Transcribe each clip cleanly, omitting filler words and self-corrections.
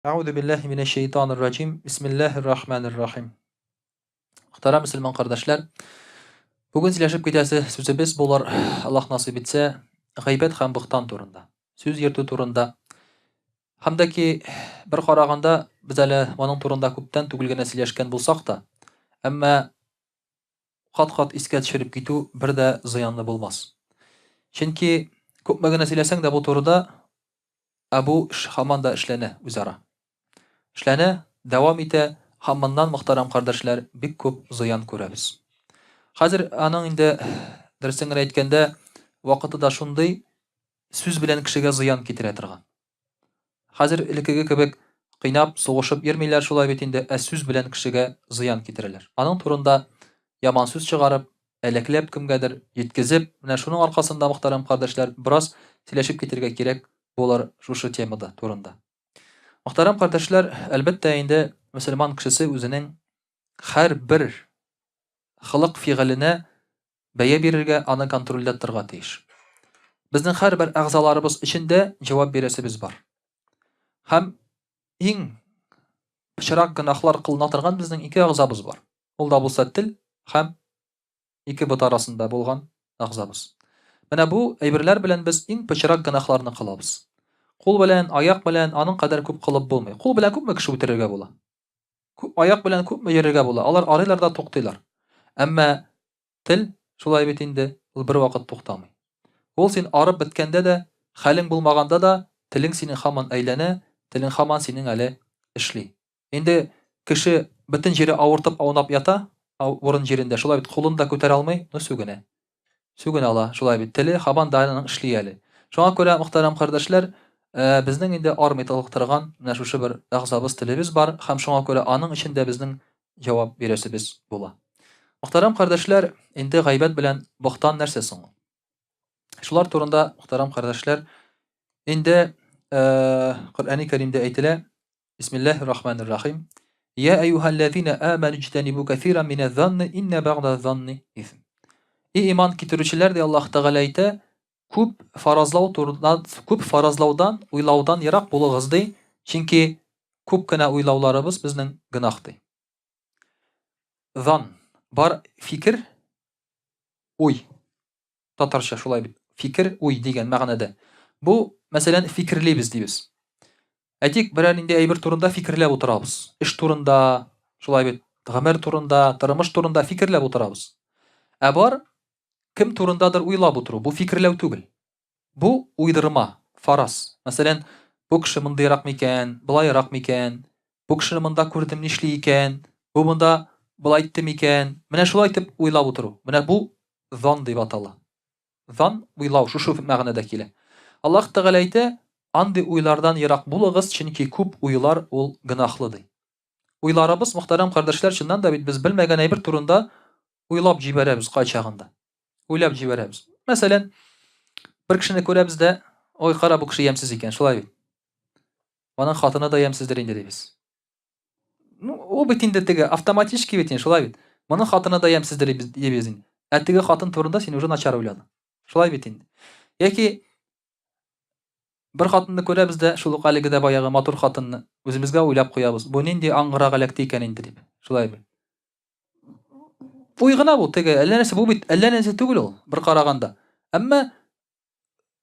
Әгъүзу биллаһи минәш шәйтанир раҗим. Бисмиллаһир рахманир рахим. Мөхтәрәм мөселман кардәшләр, бүген сөйләшеп китәсе сүзебез булыр, Аллаһ насыйп итсә, гайбәт һәм бохтан турында, сүз йөртү турында. Һәм дә ки, бер караганда, без әле моның турында күптән түгел генә сөйләшкән булсак та, әмма кат-кат искә төшереп китү бер дә зыянлы булмас. Чөнки күпме генә сөйләсәң дә бу турыда, Ә бу эш һаман да эшләнә үзара. Эшләнә, дәвам итә һәм моннан, мөхтәрәм кардәшләр, бик күп зыян күрәбез. Хәзер аның инде, дөресен генә әйткәндә, вакыты да шундый, сүз белән кешегә зыян китерә торган. Хәзер элеккеге кебек кыйнап, сугышып йөрмиләр шулай бит инде, ә сүз белән кешегә зыян китерәләр. Аның турында яман сүз чыгарып, әләкләп кемгәдер җиткезеп, менә шуның аркасында, мөхтәрәм кардәшләр, бераз сөйләшеп китәргә кирәк булыр шушы темада турында. Мөхтәрәм кардәшләр, әлбәттә инде мөселман кешесе үзенең һәрбер холык фигыленә бәя бирергә, аны контрольдә тотарга тиеш. Безнең һәрбер әгъзаларыбыз өчен дә җавап бирәсебез бар. Һәм иң пычрак гөнаһлар кылына торган безнең ике әгъзабыз бар. Ул да булса тел һәм ике бот арасында булган әгъзабыз. Менә бу әйберләр белән без иң пычрак гөнаһларны кылабыз. Кул белән, аяк белән аның кадәр күп кылып булмый. Кул белән күпме кеше үтерергә була? Күп, аяк белән күпме йөрергә була? Алар арыйлар да туктыйлар. Әмма тел шулай бит инде, ул бервакыт туктамый. Ул син арып беткәндә дә, хәлең булмаганда да, телең синең һаман әйләнә, телең һаман синең әле эшли. Инде кеше бөтен җире авыртып аунап ята, урын җирендә, шулай бит, кулын да күтәрә алмый, но сүгенә. Сүгенә ала, шулай бит, теле һаман да аның эшли әле. Шуңа күрә, мөхтәрәм кардәшләр, безнең инде армый торган менә шушы бер әгъзабыз, телебез бар, һәм шуңа күрә аның өчен дә безнең җавап бирәсебез була. Мөхтәрәм кардәшләр, инде гайбәт белән бохтан нәрсә соң ул? Шулар турында, мөхтәрәм кардәшләр, инде Коръәни Кәримдә әйтелә, Бисмиллаһир рахманир рахим. Я әйюһәлләзина аману иҗтәнибу кәсиран минәз-занны инна бәгъдәз-занни исм. И иман китерүчеләр, ди Аллаһ Тәгалә әйтә, күп фаразлау турында, күп фаразлаудан, уйлаудан ерак булыгыз, ди, чөнки күп кенә уйлауларыбыз безнең гөнаһ, ди. Зан бар фикер, уй. Татарча шулай бит. Фикер, уй дигән мәгънәдә. Бу, мәсәлән, фикерлибез дибез. Әйтик, берәр нинди әйбер турында фикерләп утырабыз. Эш турында, шулай бит, гомер турында, тормыш турында фикерләп утырабыз. Ә бар кем турындадыр уйлап утыру, бу фикерләү түгел. Бу уйдырма, фараз. Мәсәлән, бу кеше мондыйрак микән, болайрак микән, бу кешене монда күрдем, нишли икән, бу монда болай итте микән? Менә шулай итеп уйлап утыру. Менә бу зан дип атала. Зан, уйлау, шушы мәгънәдә килә. Аллаһ Тәгалә әйтә, андый уйлардан ерак булыгыз, чөнки күп уйлар ул гөнаһлы ди. Уйларыбыз, мөхтәрәм кардәшләр, чыннан да бит без белмәгән әйбер турында уйлап җибәрәбез кайчагында. Уйлап җибәрәбез. Мәсәлән, бер кешене күрәбез дә, ой, кара, бу кеше ямьсез икән, шулай бит. Аның хатыны да ямьсездер инде дибез. Ну, ул бит инде теге автоматически бит инде, шулай бит. Моның хатыны да ямьсездер дибез инде. Ә теге хатын турында син уже начар уйладың. Шулай бит инде. Яки бер хатынны күрәбез дә, шул ук әлеге дә баягы матур хатынны үзебезгә уйлап куябыз. Бу нинди аңгыра эләкте икән инде дип. Шулай бит. Уй гына бу, теге әллә нәрсә бу бит, әллә нәрсә түгел ул, бер караганда. Әмма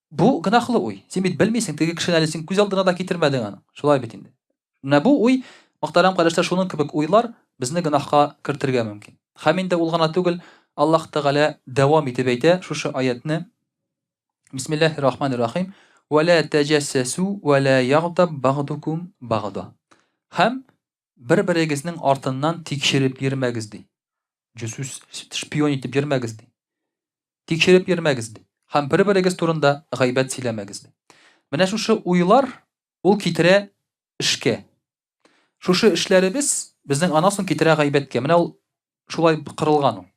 Бу гөнаһлы уй. Син бит белмисең, теге кешене әле син күз алдына да китермәдең аны. Шулай бит инде. Менә бу уй, мөхтәрәм кардәшләр, шуның кебек уйлар безне гөнаһка кертергә мөмкин. Һәм инде ул гына түгел, Аллаһ Тәгалә дәвам итеп әйтә шушы аятны. Бисмиллаһир рахманир рахим. Ва ла таҗассасу ва ла ягтаб багдукум багда. Һәм бер-берегезнең артыннан тикшереп йөрмәгез ди. Җүсүс, шпион итеп йөрмәгез ди. Тикшереп йөрмәгез ди. Һәм бер-берегез турында гайбәт сөйләмәгез ди. Менә шушы уйлар ул китерә эшкә. Шушы эшләребез безнең аннан соң китерә гайбәткә. Менә ул шулай кырылган ул.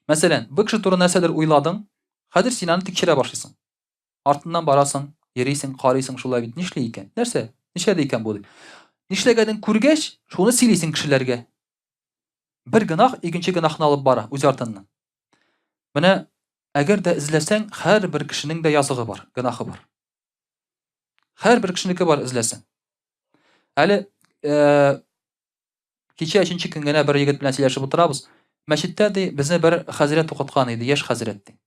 Мәсәлән, бу кеше турында нәрсәдер уйладың, хәзер син аны тикшерә башлыйсың. Артыннан барасың, йөрисең, карыйсың, шулай бит, нишли икән? Нәрсә? Нишләде икән бу дип. Нишләгәнен күргәч, шуны сөйлисең кешеләргә. Бер гөнаһ икенче гөнаһны алып бара үз артыннан. Менә әгәр дә эзләсәң, һәрбер кешенең дә языгы бар, гөнаһы бар. Һәрбер кешенеке бар эзләсәң. Әле э, кичә өченче көн генә бер егет белән сөйләшеп утырабыз. Мәчеттә ди, безне бер хәзрәт укыткан иде, яшь хәзрәт ди.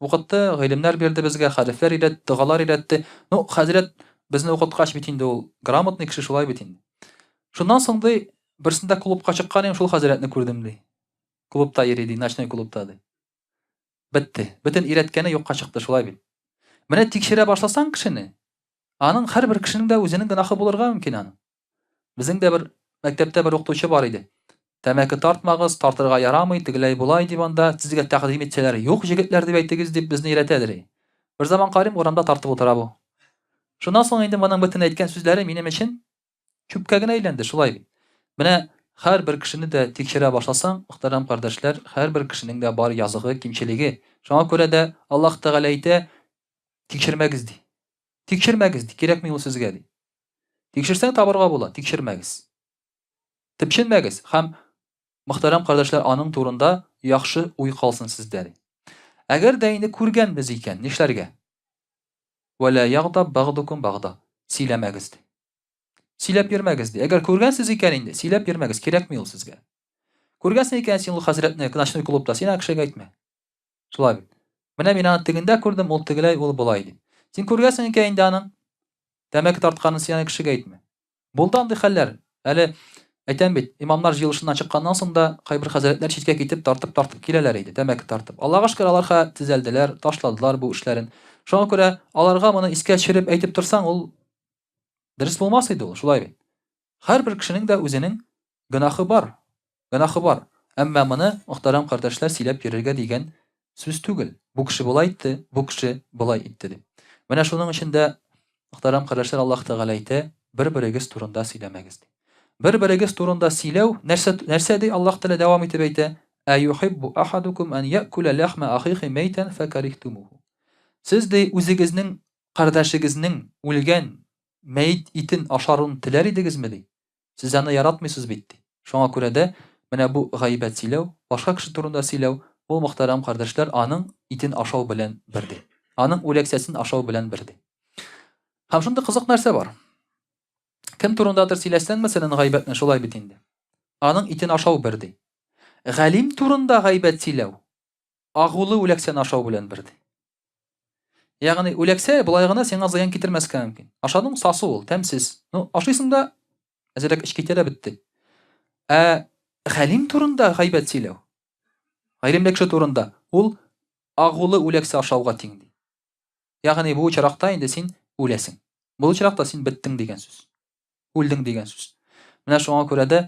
Укытты, гыйлемнәр бирде безгә, хәрефләр өйрәтте, догалар өйрәтте. Ну, хәзрәт безне укыткач бит инде ул грамотный кеше шулай бит инде. Шуннан соң ди, берсендә клубка чыккан идем, шул хәзрәтне күрдем ди. Клубта йөри ди, ночной клубта ди. Бетте. Бөтен өйрәткәне юкка чыкты, шулай бит. Менә тикшерә башласаң кешене, аның һәрбер кешенең дә үзенең гөнаһы булырга мөмкин аның. Безнең дә бер мәктәптә бер укытучы бар иде. Тәмәке тартмагыз, тартырга ярамый, тегеләй болай дип анда сезгә тәкъдим итсәләр, юк, җегетләр дип әйтегез дип безне өйрәтәдер. Бер заман карыйм, урамда тартып утыра бу. Шуннан соң инде моның бөтен әйткән сүзләре минем өчен чүпкә генә әйләнде, шулай бит. Менә һәрбер кешене дә тикшерә башласаң, мөхтәрәм кардәшләр, һәрбер кешенең дә бар языгы, кимчелеге. Шуңа күрә дә Аллаһ Тәгалә әйтә, тикшермәгез ди. Тикшермәгез ди, кирәкми ул сезгә ди. Тикшерсәң табырга була, тикшермәгез. Төпченмәгез һәм мөхтәрәм кардәшләр аның турында яхшы уй калсын сездә ди. Әгәр дә инде күргәнбез икән, нишләргә? Вәлә ягдаб багдукум багда. Сөйләмәгез ди. Сөйләп йөрмәгез ди. Әгәр күргәнсез икән инде, сөйләп йөрмәгез, кирәкми ул сезгә. Күргәнсең икән син ул хәзрәтне ночной клубта, син аңа кешегә әйтмә. Шулай бит. Менә мин аны тегендә күрдем, ул тегеләй, ул болай дип. Син күргәнсең икән инде аның тәмәке тартканын син аны кешегә әйтмә. Булды андый хәлләр. Әле әйтәм бит, имамнар җыелышыннан чыкканнан соң да кайбер хәзрәтләр читкә китеп тартып-тартып киләләр иде, тәмәке тартып. Аллага шөкер, алар хә төзәлделәр, ташладылар бу эшләрен. Шуңа күрә аларга моны искә төшереп әйтеп торсаң, ул дөрес булмас иде ул, шулай бит. Һәрбер кешенең дә үзенең Гөнаһы бар, гөнаһы бар, әмма моны, мөхтәрәм кардәшләр, сөйләп йөрергә дигән сүз түгел. Бу кеше болай итте, бу кеше болай итте дип. Менә шуның өчен дә, мөхтәрәм кардәшләр, Аллаһ Тәгалә әйтә, бер-берегез турында сөйләмәгез ди. Бер-берегез турында сөйләү нәрсә, нәрсә ди Аллаһ Тәгалә дәвам итеп әйтә, Әюхиббу ахадукум ан яъкула лахма ахихи мәйтән фәкарихтумуху. Сез ди үзегезнең кардәшегезнең үлгән мәет итен ашаруын теләр идегезме ди? Сез аны яратмыйсыз бит, ди. Шуңа күрә дә менә бу гайбәт сөйләү, башка кеше турында сөйләү, ул, мөхтәрәм кардәшләр, аның итен ашау белән бер, ди. Аның үләксәсен ашау белән бер, ди. Һәм шундый кызык нәрсә бар. Кем турындадыр сөйләсәң, мәсәлән, гайбәтне, шулай бит инде. Аның итен ашау бер, ди. Галим турында гайбәт сөйләү, агулы үләксәне ашау белән бер, ди. Ягъни үләксә болай гына сиңа зыян китермәскә мөмкин. Ашадың, сасы ул, тәмсез. Ну, ашыйсың да, әзрәк эч китә дә бетте. Ә галим турында гайбәт сөйләү, гыйлемле кеше турында, ул агулы үләксә ашауга тиң ди. Ягъни бу очракта инде син үләсең. Бу очракта син беттең дигән сүз. Үлдең дигән сүз. Менә шуңа күрә дә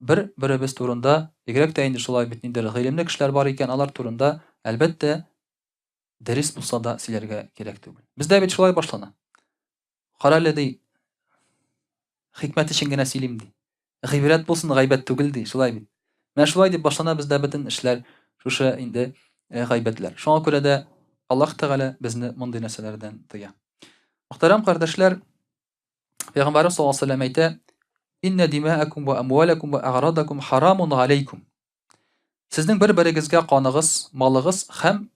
бер беребез турында, бигрәк тә инде шулай бит ниндидер гыйлемле кешеләр бар икән, алар турында, әлбәттә, дөрес булса да сөйләргә кирәк түгел. Бездә бит шулай башлана. Карале ди, хикмәт өчен генә сөйлим ди. Гыйбрәт булсын, гайбәт түгел ди, шулай бит. Менә шулай дип башлана бездә бөтен эшләр, шушы инде э, гайбәтләр. Шуңа күрә дә Аллаһ Тәгалә безне мондый нәрсәләрдән тыя. Мөхтәрәм кардәшләр, Пәйгамбәрбез саллаллаһу алейһи ва сәлләм әйтә: "Инна димаакум ва амвалакум ва аградакум харамун алейкум." Сезнең бер-берегезгә каныгыз, малыгыз һәм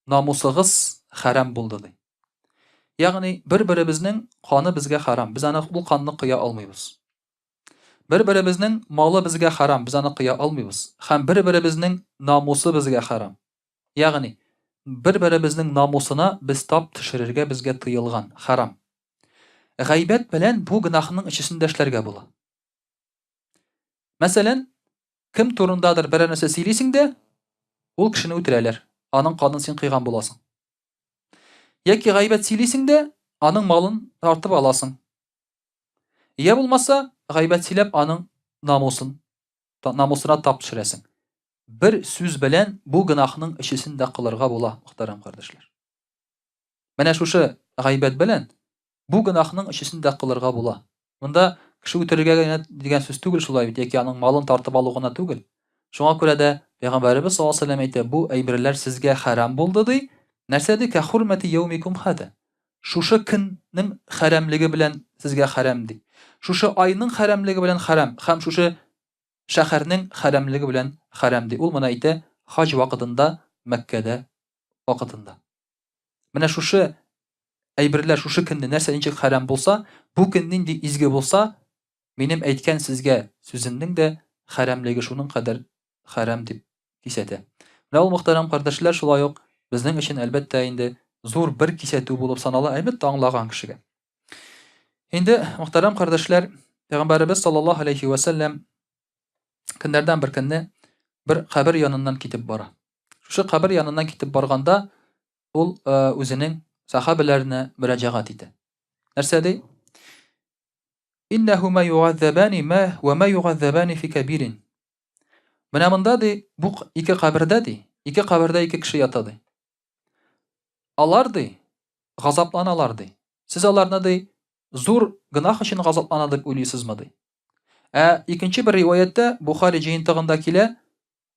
намусыгыз хәрам булды ди. Ягъни бер-беребезнең каны безгә хәрам, без аны ул канны коя алмыйбыз. Бер-беребезнең малы безгә хәрам, без аны коя алмыйбыз. Һәм бер-беребезнең намусы безгә хәрам. Ягъни бер-беребезнең намусына без тап төшерергә безгә тыелган, хәрам. Гайбәт белән бу гөнаһның өчесен дә эшләргә була. Мәсәлән, кем турындадыр берәр нәрсә сөйлисең дә, ул кешене үтерәләр. Аның канын син кыйган буласың. Яки гайбәт сөйлисең дә, аның малын тартып аласың. Я булмаса, гайбәт сөйләп аның намусын, намусына тап төшерәсең. Бер сүз белән бу гөнаһның өчесен дә кылырга була, мөхтәрәм кардәшләр. Менә шушы гайбәт белән бу гөнаһның өчесен дә кылырга була. Монда кеше үтерергә генә дигән сүз түгел шулай бит, яки аның малын тартып алу гына түгел. Шуңа күрә дә Пәйгамбәребез саллаллаһу алейһи ва сәлләм әйтә, бу әйберләр сезгә хәрам булды ди. Нәрсә ди? Кәхурмәти яумикум хада. Шушы көннең хәрәмлеге белән сезгә хәрам ди. Шушы айның хәрәмлеге белән хәрам һәм шушы шәһәрнең хәрәмлеге белән хәрам ди. Ул моны әйтә хаҗ вакытында Мәккәдә вакытында. Менә шушы әйберләр шушы көнне нәрсә ничек хәрам булса, бу көн нинди изге булса, Минем әйткән сезгә сүземнең дә хәрәмлеге шуның кадәр хәрәм, дип кисәтә. Менә ул, мөхтәрәм кардәшләр, шулай ук безнең өчен, әлбәттә инде, зур бер кисәтү булып санала, әлбәттә, аңлаган кешегә. Инде, мөхтәрәм кардәшләр, Пәйгамбәребез саллаллаһу алейхи ва сәлләм көннәрдән бер көнне бер кабер яныннан китеп бара. Шушы кабер яныннан китеп барганда ул үзенең сахабәләренә мөрәҗәгать итә. Нәрсә ди? Иннәһу ма югаззабани ма ва ма югаззабани фи кабирин. Менә монда ди, бу ике кабердә ди, ике кабердә ике кеше ята ди. Алар ди, газапланалар ди. Сез аларны ди, зур гөнаһ өчен газаплана дип уйлыйсызмы ди. Ә икенче бер риваятьтә Бухари җыентыгында килә,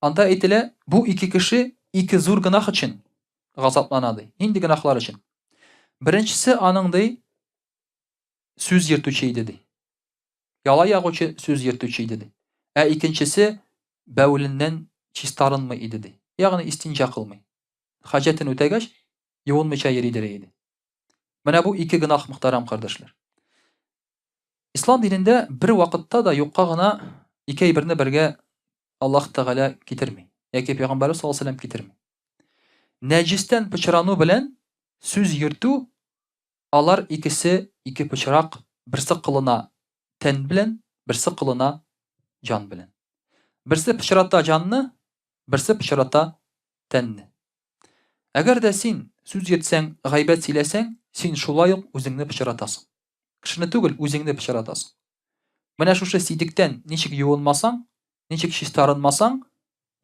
анда әйтелә, бу ике кеше ике зур гөнаһ өчен газаплана ди. Нинди гөнаһлар өчен? Беренчесе аның ди, сүз йөртүче иде ди. Яла ягучы сүз йөртүче иде ди. Ә икенчесе бәвеленнән чистарынмый иде ди. Ягъни истинҗа кылмый. Хаҗәтен үтәгәч, юынмыйча йөридер иде. Менә бу ике гөнаһ, мөхтәрәм кардәшләр. Ислам динендә бер вакытта да юкка гына ике әйберне бергә Аллаһ Тәгалә китерми, яки Пәйгамбәрбез саллаллаһу алейһи ва сәлләм китерми. Нәҗестән пычрану белән сүз йөртү Алар икесе ике пычрак, берсе кылына тән белән, берсе кылына җан белән. Берсе пычрата җанны, берсе пычрата тәнне. Әгәр дә син сүз йөртсәң, гайбәт сөйләсәң, син шулай ук үзеңне пычратасың. Кешене түгел, үзеңне пычратасың. Менә шушы сидектән ничек юынмасаң, ничек чистарынмасаң,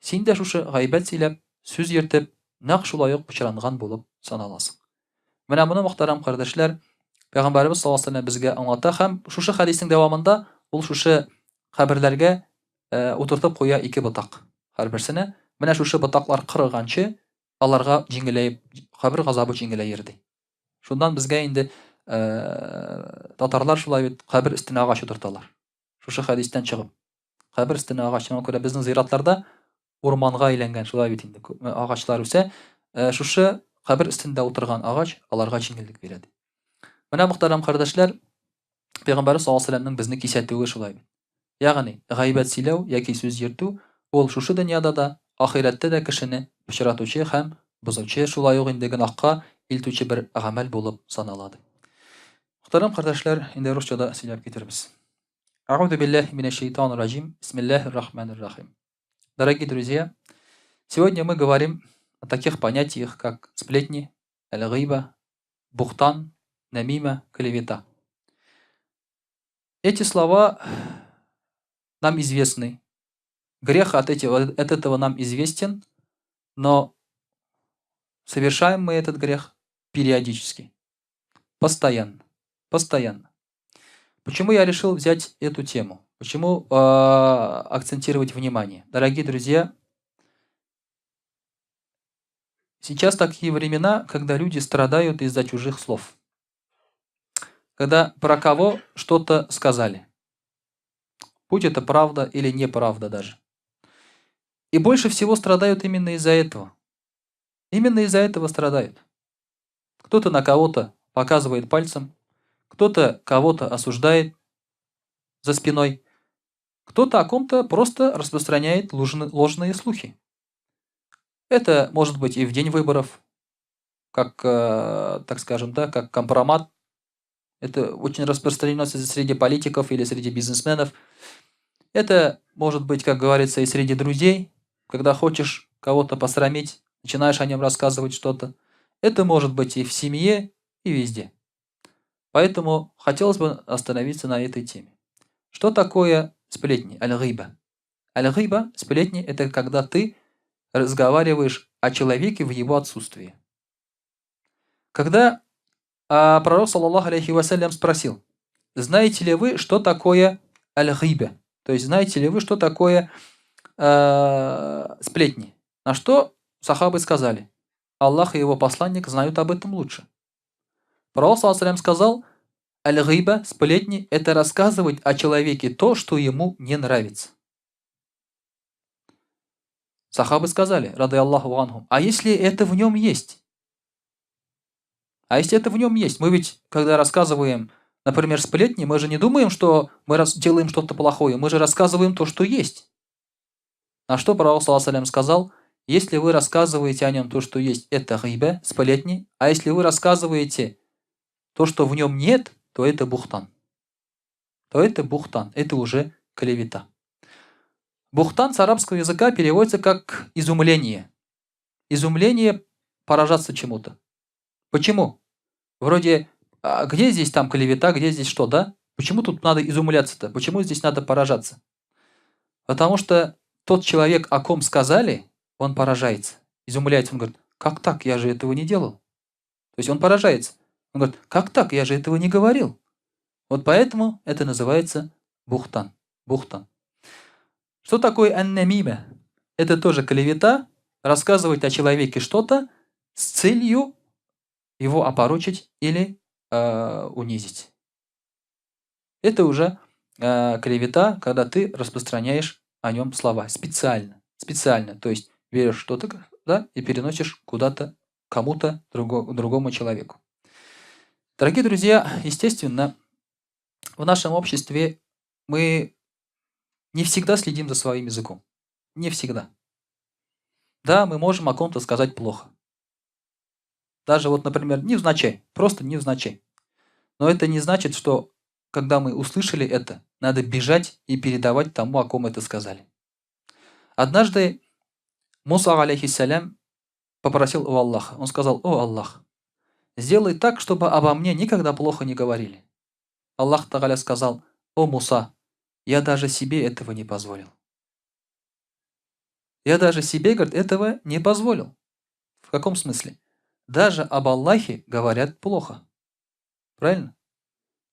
син дә шушы гайбәт сөйләп, сүз йөртеп, нәкъ шулай ук пычранган булып саналасың. Менә моны, мөхтәрәм кардәшләр, Пәйгамбәребез саллаллаһу алейһи ва сәлләм безгә аңлата һәм шушы хәдиснең дәвамында ул шушы каберләргә утыртып куя ике ботак. Һәрберсенә менә шушы ботаклар корыганчы аларга җиңеләеп, кабер газабы җиңеләер ди. Шуннан безгә инде татарлар шулай бит кабер өстенә агач утырталар. Шушы хәдистән чыгып. Кабер өстенә агач, шуңа күрә безнең зиратларда урманга әйләнгән, шулай бит инде, күпме агачлар үсә. Шушы кабер өстендә утырган агач аларга җиңеллек бирә ди. Менә, мөхтәрәм кардәшләр, Пәйгамбәрбез саллаллаһу алейһи ва сәлләмнең безне кисәтүе шулай бит. Ягъни, гайбәт сөйләү яки сүз йөртү, ул шушы дөньяда да, ахирәттә дә кешене пычратучы һәм бозучы, шулай ук инде гөнаһка илтүче бер гамәл булып санала, ди. Мөхтәрәм кардәшләр, инде русча да сөйләп китербез. Әгъузу биллаһи минәш шәйтанир раҗим. Бисмиллаһир рахманир рахим. Дорогие друзья, сегодня мы говорим о таких понятиях, как сплетни, аль-гыйба, бухтан, намима, клевета. Эти слова нам известны. Грех от, этого, от этого нам известен, но совершаем мы этот грех периодически, постоянно, постоянно. Почему я решил взять эту тему? Почему акцентировать внимание? Дорогие друзья, сейчас такие времена, когда люди страдают из-за чужих слов. Когда про кого что-то сказали. Будь это правда или неправда даже. И больше всего страдают именно из-за этого. Именно из-за этого страдают. Кто-то на кого-то показывает пальцем, кто-то кого-то осуждает за спиной, кто-то о ком-то просто распространяет ложные слухи. Это может быть и в день выборов, как, так скажем, да, как компромат. Это очень распространено среди политиков или среди бизнесменов. Это может быть, как говорится, и среди друзей, когда хочешь кого-то посрамить, начинаешь о нем рассказывать что-то. Это может быть и в семье, и везде. Поэтому хотелось бы остановиться на этой теме. Что такое сплетни? Аль-гыйба. Аль-гыйба, сплетни, это когда ты разговариваешь о человеке в его отсутствии. Когда пророк, саллаллаху алейхи вассалям, спросил, знаете ли вы, что такое аль-гыйба? То есть, знаете ли вы, что такое сплетни? На что сахабы сказали, Аллах и его посланник знают об этом лучше. Пророк, саллаллаху алейхи сказал, аль-гыйба, сплетни, это рассказывать о человеке то, что ему не нравится. Сахабы сказали, рады Аллаху анхум, а если это в нем есть? А если это в нем есть? Мы ведь, когда рассказываем, Например, сплетни, мы же не думаем, что мы делаем что-то плохое, мы же рассказываем то, что есть. На что пророк, саллаллаху алейхи сказал, если вы рассказываете о нем то, что есть, это гайба, сплетни, а если вы рассказываете то, что в нем нет, то это бухтан. То это бухтан, это уже клевета. Бухтан с арабского языка переводится как изумление. Изумление поражаться чему-то. Почему? Вроде, а где здесь там клевета, где здесь что, да? Почему тут надо изумляться-то? Почему здесь надо поражаться? Потому что тот человек, о ком сказали, он поражается, изумляется. Он говорит, как так, я же этого не делал. То есть он поражается. Он говорит, как так, я же этого не говорил. Вот поэтому это называется бухтан. Бухтан. Что такое аннамима? Это тоже клевета, рассказывать о человеке что-то с целью его опорочить или унизить. Это уже клевета, когда ты распространяешь о нем слова специально. Специально, то есть берешь что-то, да, и переносишь куда-то, кому-то, другому человеку. Дорогие друзья, естественно, в нашем обществе мы не всегда следим за своим языком. Не всегда. Да, мы можем о ком-то сказать плохо. Даже вот, например, невзначай, просто невзначай. Но это не значит, что когда мы услышали это, надо бежать и передавать тому, о ком это сказали. Однажды Муса, алейхиссалям, попросил у Аллаха. Он сказал, о Аллах, сделай так, чтобы обо мне никогда плохо не говорили. Аллах Тагаля сказал, о Муса, я даже себе этого не позволил. Я даже себе, говорит, этого не позволил. В каком смысле? Даже об Аллахе говорят плохо. Правильно?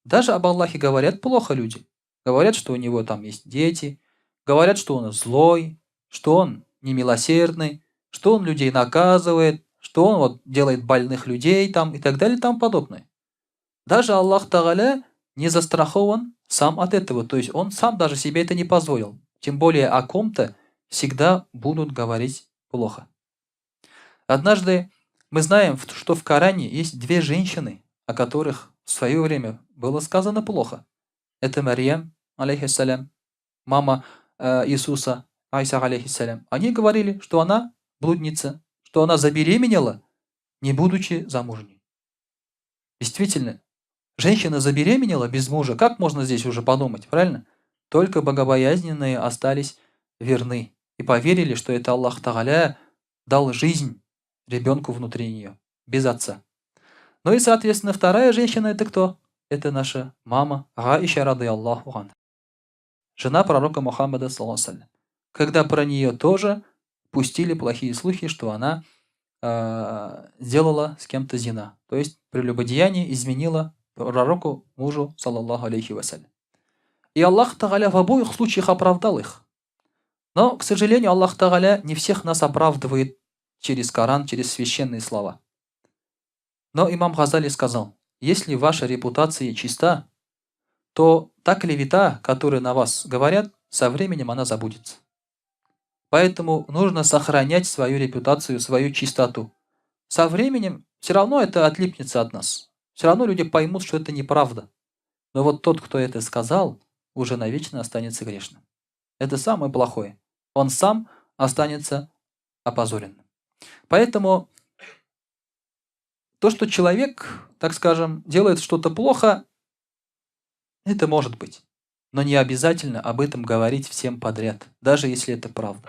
Даже об Аллахе говорят плохо люди. Говорят, что у него там есть дети, говорят, что он злой, что он немилосердный, что он людей наказывает, что он вот делает больных людей там и так далее и тому подобное. Даже Аллах Тагаля не застрахован сам от этого, то есть он сам даже себе это не позволил. Тем более о ком-то всегда будут говорить плохо. Однажды мы знаем, что в Коране есть две женщины, о которых в свое время было сказано плохо. Это Марьям, алейхиссалям, мама Иисуса, Айса, алейхиссалям. Они говорили, что она блудница, что она забеременела, не будучи замужней. Действительно, женщина забеременела без мужа. Как можно здесь уже подумать, правильно? Только богобоязненные остались верны и поверили, что это Аллах Тагаля дал жизнь ребенку внутри нее, без отца. Ну и, соответственно, вторая женщина это кто? Это наша мама Аиша, рады Аллаху анха. Жена пророка Мухаммада, саллаллаху. Когда про нее тоже пустили плохие слухи, что она сделала с кем-то зина. То есть прелюбодеяние изменила пророку, мужу, саллаллаху алейхи вассалям. И Аллах Тагаля в обоих случаях оправдал их. Но, к сожалению, Аллах Тагаля не всех нас оправдывает через Коран, через священные слова. Но имам Газали сказал, если ваша репутация чиста, то та клевета, которую на вас говорят, со временем она забудется. Поэтому нужно сохранять свою репутацию, свою чистоту. Со временем все равно это отлипнется от нас. Все равно люди поймут, что это неправда. Но вот тот, кто это сказал, уже навечно останется грешным. Это самое плохое. Он сам останется опозоренным. Поэтому то, что человек, так скажем, делает что-то плохо, это может быть. Но не обязательно об этом говорить всем подряд, даже если это правда.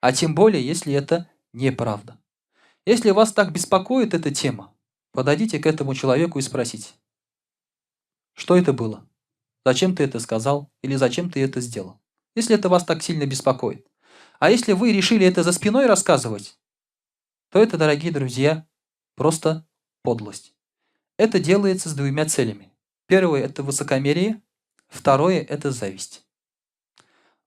А тем более, если это неправда. Если вас так беспокоит эта тема, подойдите к этому человеку и спросите, что это было? Зачем ты это сказал? Или зачем ты это сделал? Если это вас так сильно беспокоит. А если вы решили это за спиной рассказывать, то это, дорогие друзья, просто подлость. Это делается с двумя целями. Первое – это высокомерие. Второе – это зависть.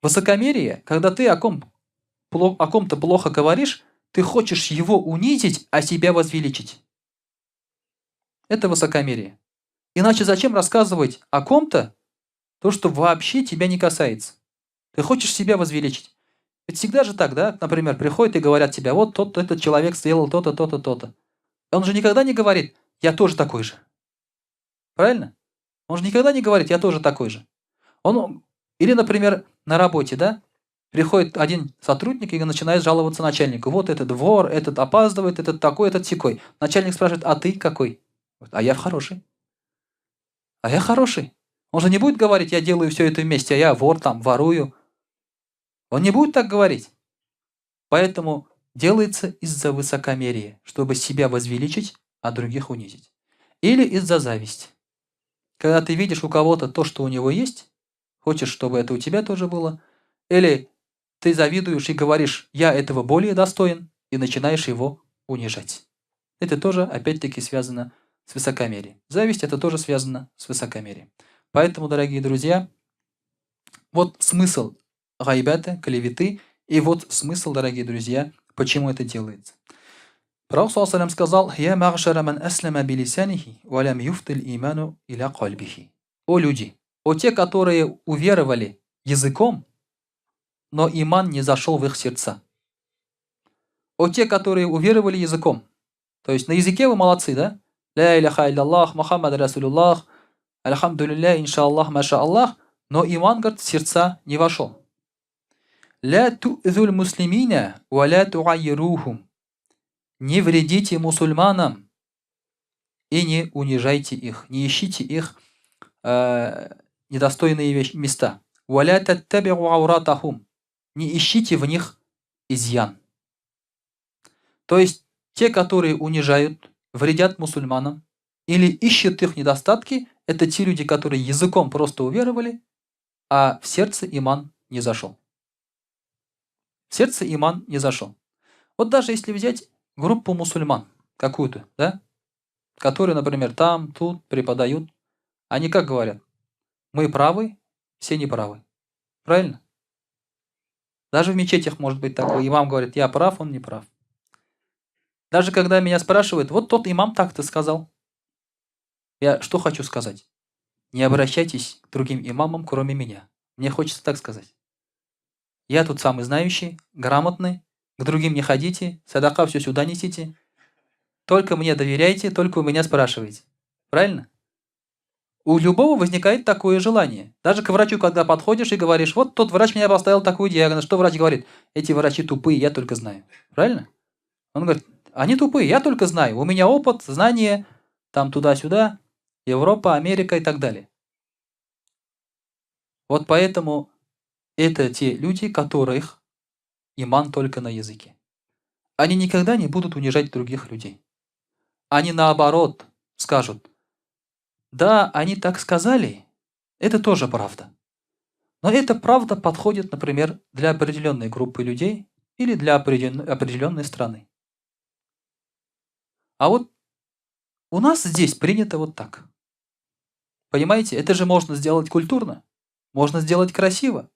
Высокомерие, когда ты о ком-то плохо говоришь, ты хочешь его унизить, а себя возвеличить. Это высокомерие. Иначе зачем рассказывать о ком-то то, что вообще тебя не касается? Ты хочешь себя возвеличить. Ведь всегда же так, да? Например, приходят и говорят тебе, вот тот, этот человек сделал то-то, то-то, то-то. Он же никогда не говорит, я тоже такой же. Правильно? Он же никогда не говорит, я тоже такой же. Он, или, например, на работе, да, приходит один сотрудник и начинает жаловаться начальнику. Вот этот вор, этот опаздывает, этот такой, этот сякой. Начальник спрашивает, а ты какой? А я хороший. А я хороший. Он же не будет говорить, я делаю все это вместе, а я вор там, ворую. Он не будет так говорить. Поэтому делается из-за высокомерия, чтобы себя возвеличить, а других унизить. Или из-за зависти. Когда ты видишь у кого-то то, что у него есть, хочешь, чтобы это у тебя тоже было, или ты завидуешь и говоришь, я этого более достоин, и начинаешь его унижать. Это тоже, опять-таки, связано с высокомерием. Зависть – это тоже связано с высокомерием. Поэтому, дорогие друзья, вот смысл гайбата, клеветы, и вот смысл, дорогие друзья, почему это делается. Пророк صلى الله сказал: «يا معشر من أسلم بلسانه، ولم يفض الإيمان إلى قلبه». О люди, о те, которые уверовали языком, но иман не зашел в их сердца. О те, которые уверовали языком. То есть на языке вы молодцы, да? لا إله إلا الله، محمد رسول الله، الحمد لله، إن شاء الله، ما شاء الله. Но иман, говорит, в сердца не вошел. لا تؤذوا المسلمين، ولا تعيروهم. Не вредите мусульманам и не унижайте их, не ищите их недостойные места. ولا تتبعوا عوراتهم. Не ищите в них изъян. То есть те, которые унижают, вредят мусульманам или ищут их недостатки, это те люди, которые языком просто уверовали, а в сердце иман не зашел. В сердце иман не зашел. Вот даже если взять группу мусульман какую-то, да, которые, например, там, тут преподают, они как говорят? Мы правы, все неправы. Правильно? Даже в мечетях может быть такое. Имам говорит, я прав, он не прав. Даже когда меня спрашивают, вот тот имам так-то сказал. Я что хочу сказать? Не обращайтесь к другим имамам, кроме меня. Мне хочется так сказать. Я тут самый знающий, грамотный, к другим не ходите, садака все сюда несите. Только мне доверяйте, только у меня спрашивайте. Правильно? У любого возникает такое желание. Даже к врачу, когда подходишь и говоришь, вот тот врач меня поставил такой диагноз, что врач говорит? Эти врачи тупые, я только знаю. Правильно? Он говорит, они тупые, я только знаю. У меня опыт, знания, там туда-сюда, Европа, Америка и так далее. Вот поэтому это те люди, которых иман только на языке. Они никогда не будут унижать других людей. Они наоборот скажут, да, они так сказали, это тоже правда. Но эта правда подходит, например, для определенной группы людей или для определенной страны. А вот у нас здесь принято вот так. Понимаете, это же можно сделать культурно, можно сделать красиво.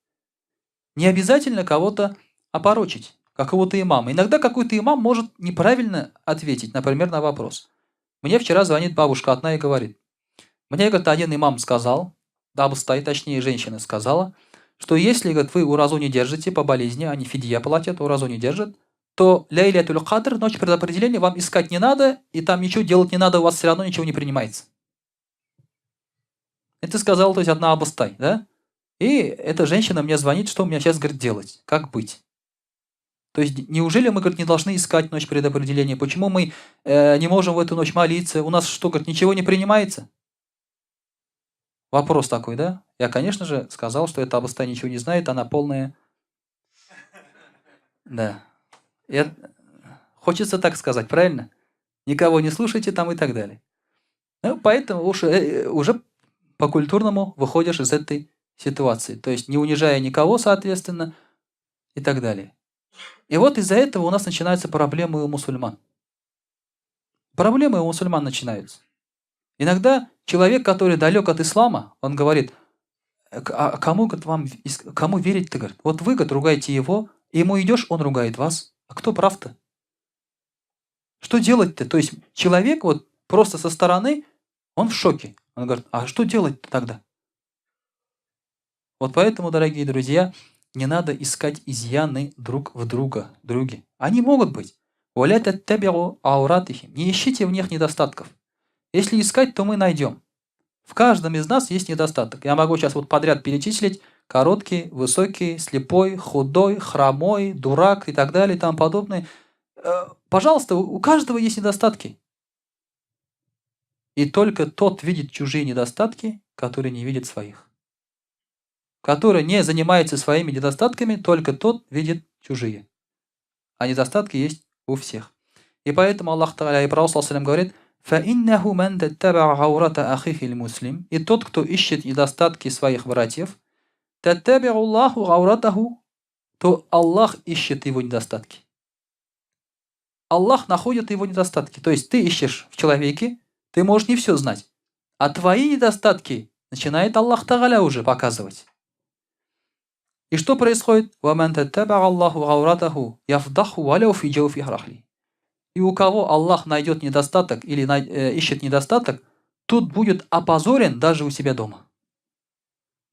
Не обязательно кого-то опорочить, какого-то имама. Иногда какой-то имам может неправильно ответить, например, на вопрос. Мне вчера звонит бабушка одна и говорит. Мне, говорит, один имам сказал, абыстай, точнее, женщина сказала, что если, говорит, вы уразу не держите по болезни, они фидия платят, уразу не держат, то ليلة القدر, ночь предопределения, вам искать не надо, и там ничего делать не надо, у вас все равно ничего не принимается. Это сказала, то есть, одна абыстай, да? И эта женщина мне звонит, что мне сейчас, говорит, делать, как быть? То есть, неужели мы, говорит, не должны искать ночь предопределения? Почему мы не можем в эту ночь молиться? У нас что, говорит, ничего не принимается? Вопрос такой, да? Я, конечно же, сказал, что эта абыстай ничего не знает, она полная... Да. Я... Хочется так сказать, правильно? Никого не слушайте там и так далее. Ну, поэтому уж, уже по-культурному выходишь из этой ситуации. То есть, не унижая никого, соответственно, и так далее. И вот из-за этого у нас начинаются проблемы у мусульман. Проблемы у мусульман начинаются. Иногда человек, который далек от ислама, он говорит, а кому, говорит, вам, кому верить-то, говорит? Вот вы, говорит, ругаете его, ему идешь, он ругает вас. А кто прав-то? Что делать-то? То есть человек вот просто со стороны, он в шоке. Он говорит, а что делать-то тогда? Вот поэтому, дорогие друзья, не надо искать изъяны друг в друга, друге. Они могут быть. وَلَا تَتَّبِعُوا عَوْرَاتِهِمْ. Не ищите в них недостатков. Если искать, то мы найдем. В каждом из нас есть недостаток. Я могу сейчас вот подряд перечислить: короткий, высокий, слепой, худой, хромой, дурак и так далее и тому подобное. Пожалуйста, у каждого есть недостатки. И только тот видит чужие недостатки, который не видит своих. Который не занимается своими недостатками, только тот видит чужие. А недостатки есть у всех. И поэтому Аллах Тааля и Пророк говорит: «فإنه من تتبع عورة أخيه المسلم». И тот, кто ищет недостатки своих братьев, تتبع الله عورته, то Аллах ищет его недостатки. Аллах находит его недостатки. То есть ты ищешь в человеке, ты можешь не все знать. А твои недостатки начинает Аллах Тагаля уже показывать. И что происходит? وَمَنْ تَتَّبَعَ اللَّهُ عَوْرَتَهُ يَفْضَحْهُ وَلَوْ فِي جَوْفِ رَحْلِهِ. И у кого Аллах найдет недостаток или ищет недостаток, тут будет опозорен даже у себя дома.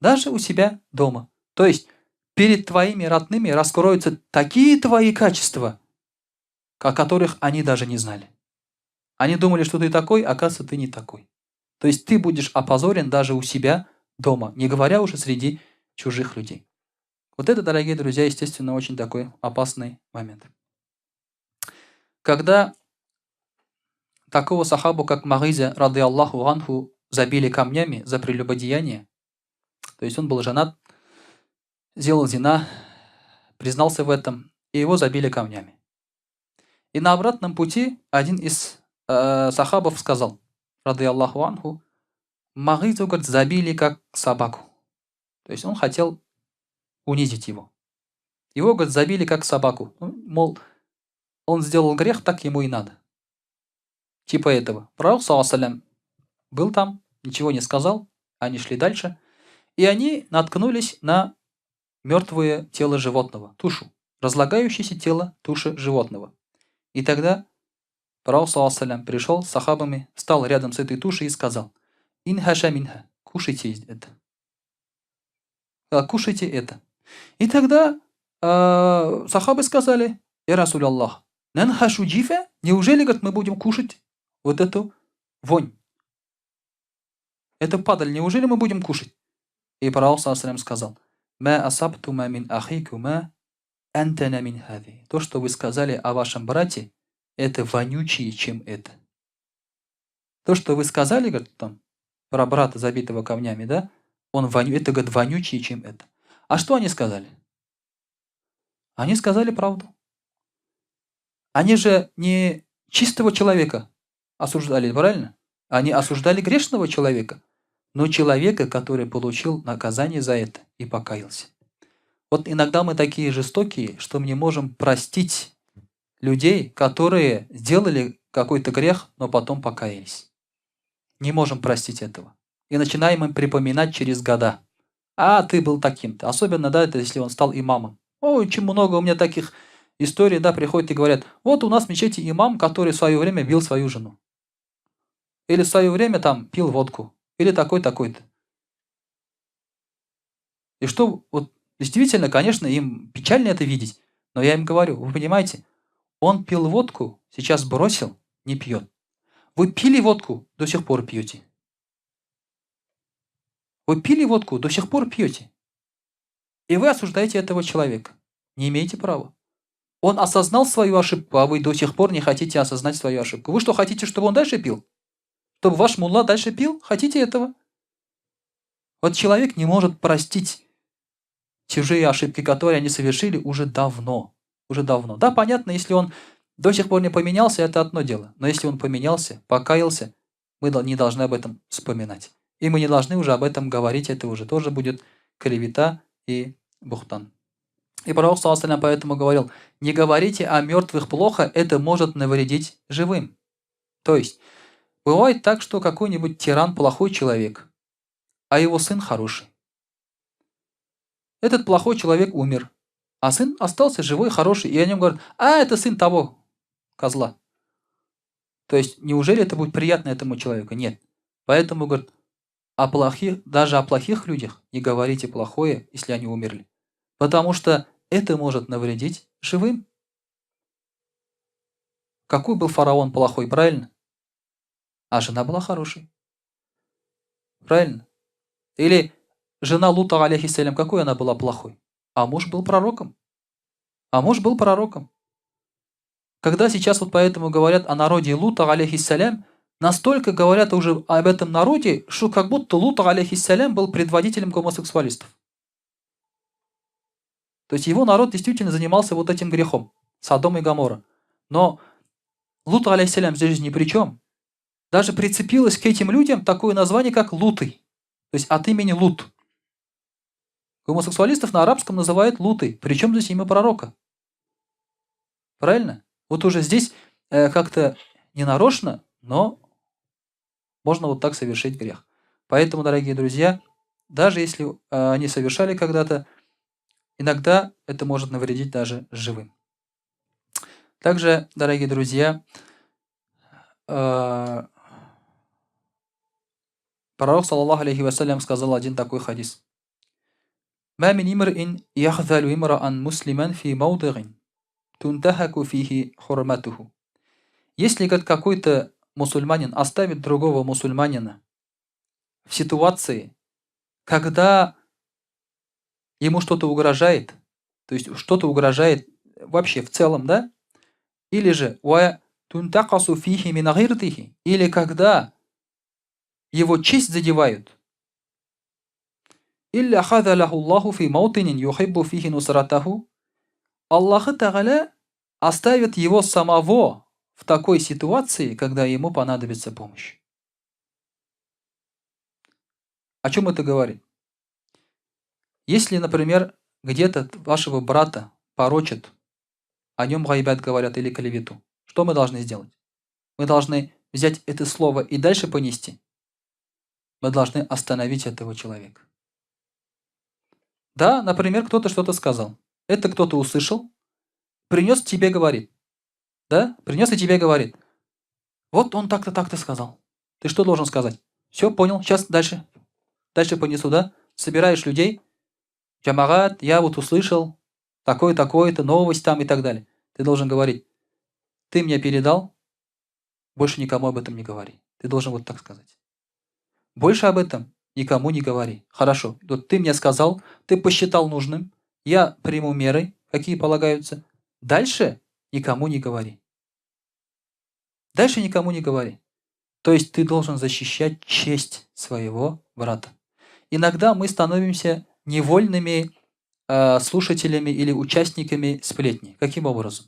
Даже у себя дома. То есть перед твоими родными раскроются такие твои качества, о которых они даже не знали. Они думали, что ты такой, а оказывается, ты не такой. То есть ты будешь опозорен даже у себя дома, не говоря уже среди чужих людей. Вот это, дорогие друзья, естественно, очень такой опасный момент. Когда такого сахабу, как Магиза, رضي الله عنه, забили камнями за прелюбодеяние, то есть он был женат, сделал зина, признался в этом, и его забили камнями. И на обратном пути один из сахабов сказал, رضي الله عنه, Магизу, говорит, забили как собаку. То есть он хотел унизить его. Его, говорит, забили как собаку. Ну, мол, он сделал грех, так ему и надо. Типа этого. Пророк, صلى الله, был там, ничего не сказал, они шли дальше. И они наткнулись на мертвое тело животного, тушу, разлагающееся тело туши животного. И тогда Пророк, صلى الله, пришел с сахабами, встал рядом с этой тушей и сказал: «انهشوا منها, кушайте это». Кушайте это. И тогда сахабы сказали: «يا رسول الله, ننهش جيفة? Неужели, говорит, мы будем кушать вот эту вонь? Это падаль, неужели мы будем кушать?» И Пророк صلى сказал: «ما أصبتما من أخيكما أنتن من هذه». То, что вы сказали о вашем брате, это вонючее, чем это. То, что вы сказали, говорит, там, про брата, забитого камнями, да, это, говорит, вонючее, чем это. А что они сказали? Они сказали правду. Они же не чистого человека осуждали, правильно? Они осуждали грешного человека, но человека, который получил наказание за это и покаялся. Вот иногда мы такие жестокие, что мы не можем простить людей, которые сделали какой-то грех, но потом покаялись. Не можем простить этого. И начинаем им припоминать через года. А, ты был таким-то. Особенно, да, это если он стал имамом. Ой, очень много у меня таких историй, да, приходят и говорят: вот у нас в мечети имам, который в свое время бил свою жену. Или в свое время там пил водку. Или такой, такой-то. И что, вот действительно, конечно, им печально это видеть, но я им говорю: вы понимаете, он пил водку, сейчас бросил, не пьет. Вы пили водку, до сих пор пьете. Вы пили водку, до сих пор пьете. И вы осуждаете этого человека. Не имеете права. Он осознал свою ошибку, а вы до сих пор не хотите осознать свою ошибку. Вы что, хотите, чтобы он дальше пил? Чтобы ваш мулла дальше пил? Хотите этого? Вот человек не может простить чужие ошибки, которые они совершили уже давно. Уже давно. Да, понятно, если он до сих пор не поменялся, это одно дело. Но если он поменялся, покаялся, мы не должны об этом вспоминать. И мы не должны уже об этом говорить, это уже тоже будет клевета и بهتان. И Пророк صلى الله, поэтому говорил: не говорите о мертвых плохо, это может навредить живым. То есть бывает так, что какой-нибудь тиран плохой человек, а его сын хороший. Этот плохой человек умер, а сын остался живой, хороший, и о нем говорят: а, это сын того козла. То есть неужели это будет приятно этому человеку? Нет. Поэтому, говорит, даже о плохих людях не говорите плохое, если они умерли. Потому что это может навредить живым. Какой был фараон плохой, правильно? А жена была хорошей. Правильно? Или жена Лута, алейхиссалям, какой она была плохой? А муж был пророком. А муж был пророком. Когда сейчас вот поэтому говорят о народе Лута, алейхиссалям, настолько говорят уже об этом народе, что как будто Лут, алейхиссалям, был предводителем гомосексуалистов. То есть его народ действительно занимался вот этим грехом, Содом и Гоморра. Но Лут, алейхиссалям, здесь ни при чем. Даже прицепилось к этим людям такое название, как Луты. То есть от имени Лут. Гомосексуалистов на арабском называют луты. Причем здесь имя пророка? Правильно? Вот уже здесь как-то ненарочно, но можно вот так совершить грех. Поэтому, дорогие друзья, даже если они совершали когда-то, иногда это может навредить даже живым. Также, дорогие друзья, пророк, саллаллаху алейхи вассалям, сказал один такой хадис. ما من امرئ يخذل امرأ مسلما في موضع تنتهك فيه حرمته. Если, говорит, какой-то мусульманин оставит другого мусульманина в ситуации, когда ему что-то угрожает, то есть что-то угрожает вообще в целом, да? Или же وتنتقص فيه من عرضه, или когда его честь задевают, إلا خذله الله في موطن يحب فيه نصرته, Аллах Тагаля оставит его самого в такой ситуации, когда ему понадобится помощь. О чем это говорит? Если, например, где-то вашего брата порочат, о нем гайбат говорят или клевету, что мы должны сделать? Мы должны взять это слово и дальше понести. Мы должны остановить этого человека. Да, например, кто-то что-то сказал. Это кто-то услышал, принес тебе, говорит. Да? Принес и тебе говорит. Вот он так-то, так-то сказал. Ты что должен сказать? Все, понял, сейчас дальше. Дальше понесу, да? Собираешь людей. Джамагат, я вот услышал, такое, такое-то, новость там и так далее. Ты должен говорить, ты мне передал, больше никому об этом не говори. Ты должен вот так сказать. Больше об этом никому не говори. Хорошо, вот ты мне сказал, ты посчитал нужным, я приму меры, какие полагаются. Дальше никому не говори. Дальше никому не говори. То есть ты должен защищать честь своего брата. Иногда мы становимся невольными слушателями или участниками сплетни. Каким образом?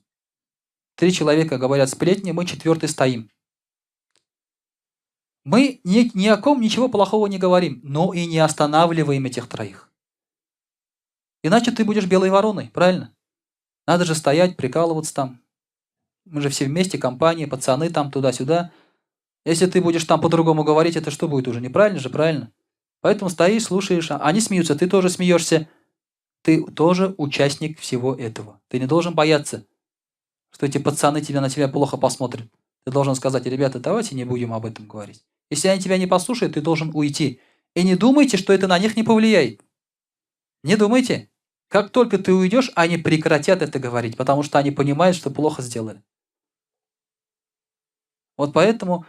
3 человека говорят сплетни, мы 4-й стоим. Мы ни о ком ничего плохого не говорим, но и не останавливаем этих троих. Иначе ты будешь белой вороной, правильно? Надо же стоять, прикалываться там. Мы же все вместе, компания, пацаны там туда-сюда. Если ты будешь там по-другому говорить, это что будет уже? Неправильно же, правильно? Поэтому стоишь, слушаешь, они смеются, ты тоже смеешься. Ты тоже участник всего этого. Ты не должен бояться, что эти пацаны на тебя плохо посмотрят. Ты должен сказать, ребята, давайте не будем об этом говорить. Если они тебя не послушают, ты должен уйти. И не думайте, что это на них не повлияет. Не думайте. Как только ты уйдешь, они прекратят это говорить, потому что они понимают, что плохо сделали. Вот поэтому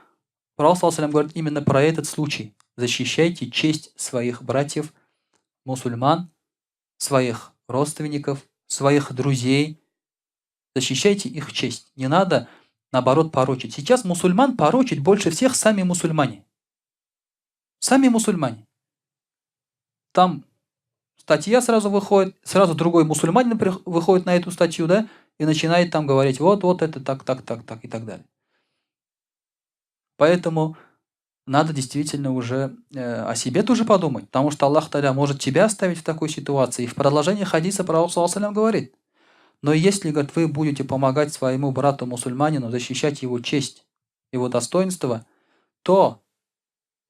Пророк, саллаллаху алейхи ва саллям, говорит именно про этот случай. Защищайте честь своих братьев, мусульман, своих родственников, своих друзей. Защищайте их честь. Не надо, наоборот, порочить. Сейчас мусульман порочить больше всех сами мусульмане. Сами мусульмане. Там статья сразу выходит, сразу другой мусульманин выходит на эту статью, да, и начинает там говорить, вот, вот это так, так, так, так и так далее. Поэтому надо действительно уже о себе тоже подумать, потому что Аллах Тааля может тебя оставить в такой ситуации. И в продолжении хадиса Пророк, саллаллаху алейхи ва саллям, говорит, но если, говорит, вы будете помогать своему брату-мусульманину, защищать его честь, его достоинство, то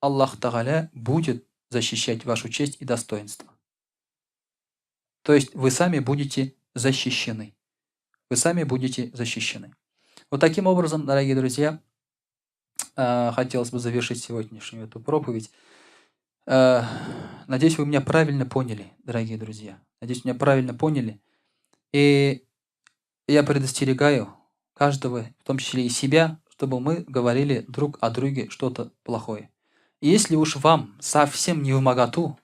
Аллах Тааля будет защищать вашу честь и достоинство. То есть вы сами будете защищены. Вы сами будете защищены. Вот таким образом, дорогие друзья, хотелось бы завершить сегодняшнюю эту проповедь. Надеюсь, вы меня правильно поняли, дорогие друзья. Надеюсь, меня правильно поняли. И я предостерегаю каждого, в том числе и себя, чтобы мы говорили друг о друге что-то плохое. Если уж вам совсем не вмоготу,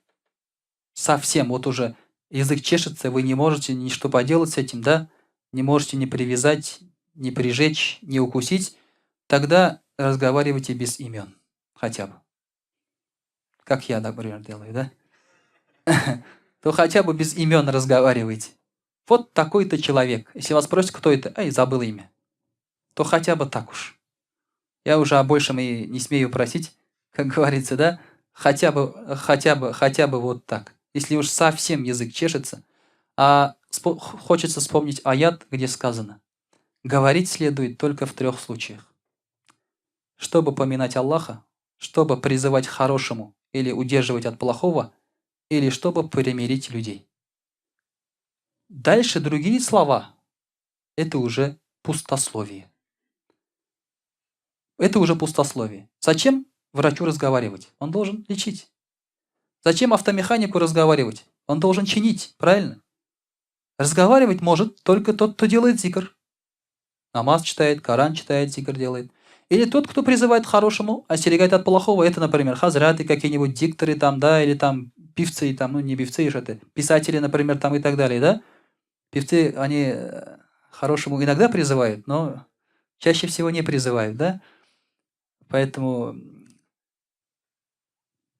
совсем, вот уже язык чешется, вы не можете ничто поделать с этим, да, не можете ни привязать, ни прижечь, ни укусить, тогда разговаривайте без имен хотя бы. Как я, например, делаю, да? То хотя бы без имен разговаривайте. Вот такой-то человек. Если вас спросят, кто это, ай, забыл имя. То хотя бы так уж. Я уже о большем и не смею просить, как говорится, да? Хотя бы, хотя бы, хотя бы вот так. Если уж совсем язык чешется, а хочется вспомнить аят, где сказано: говорить следует только в трех случаях. Чтобы поминать Аллаха, чтобы призывать к хорошему или удерживать от плохого, или чтобы примирить людей. Дальше другие слова – это уже пустословие. Это уже пустословие. Зачем врачу разговаривать? Он должен лечить. Зачем автомеханику разговаривать? Он должен чинить, правильно? Разговаривать может только тот, кто делает зикр. Намаз читает, Коран читает, зикр делает. Или тот, кто призывает к хорошему, остерегает от плохого. Это, например, хазраты какие-нибудь, дикторы там, да, или там певцы, там, ну не певцы, это писатели, например, там и так далее, да. Певцы, они хорошему иногда призывают, но чаще всего не призывают, да. Поэтому...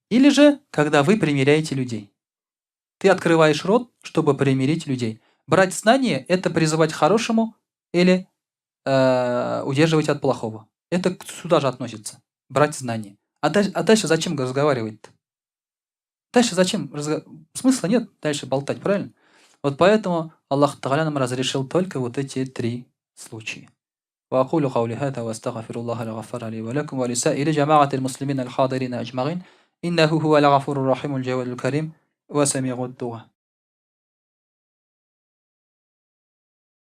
Или же, когда вы примиряете людей. Ты открываешь рот, чтобы примирить людей. Брать знания – это призывать к хорошему или удерживать от плохого. Это сюда же относится. Брать знания. А дальше зачем разговаривать-то? Дальше зачем? Смысла нет дальше болтать, правильно? Вот поэтому Аллах Тааля нам разрешил только вот эти три случая. وأقول قولي هذا وأستغفر الله الغفار لي ولكم ولسائر جماعة المسلمين الحاضرين أجمعين إنه هو الغفور الرحيم الجواد الكريم وسميع الدعاء.